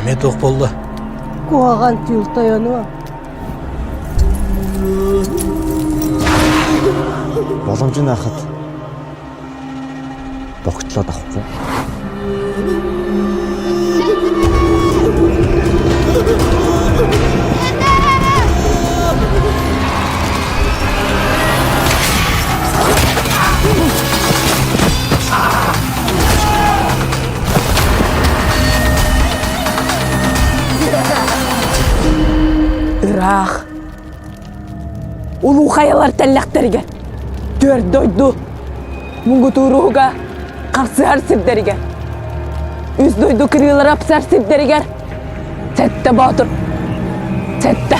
Эмиэ туох буолла? Куһаҕан түүл тойонуо. Боломж нь харахад богцлоод авахгүй. Ыраах. Улуу хайалар тэллэхтэригэр түөрт дойду муҥутууруһуга харсыһар сирдэригэр үс дойду кырыылара ыпсар сирдэригэр сэттэ боотур сэттэ.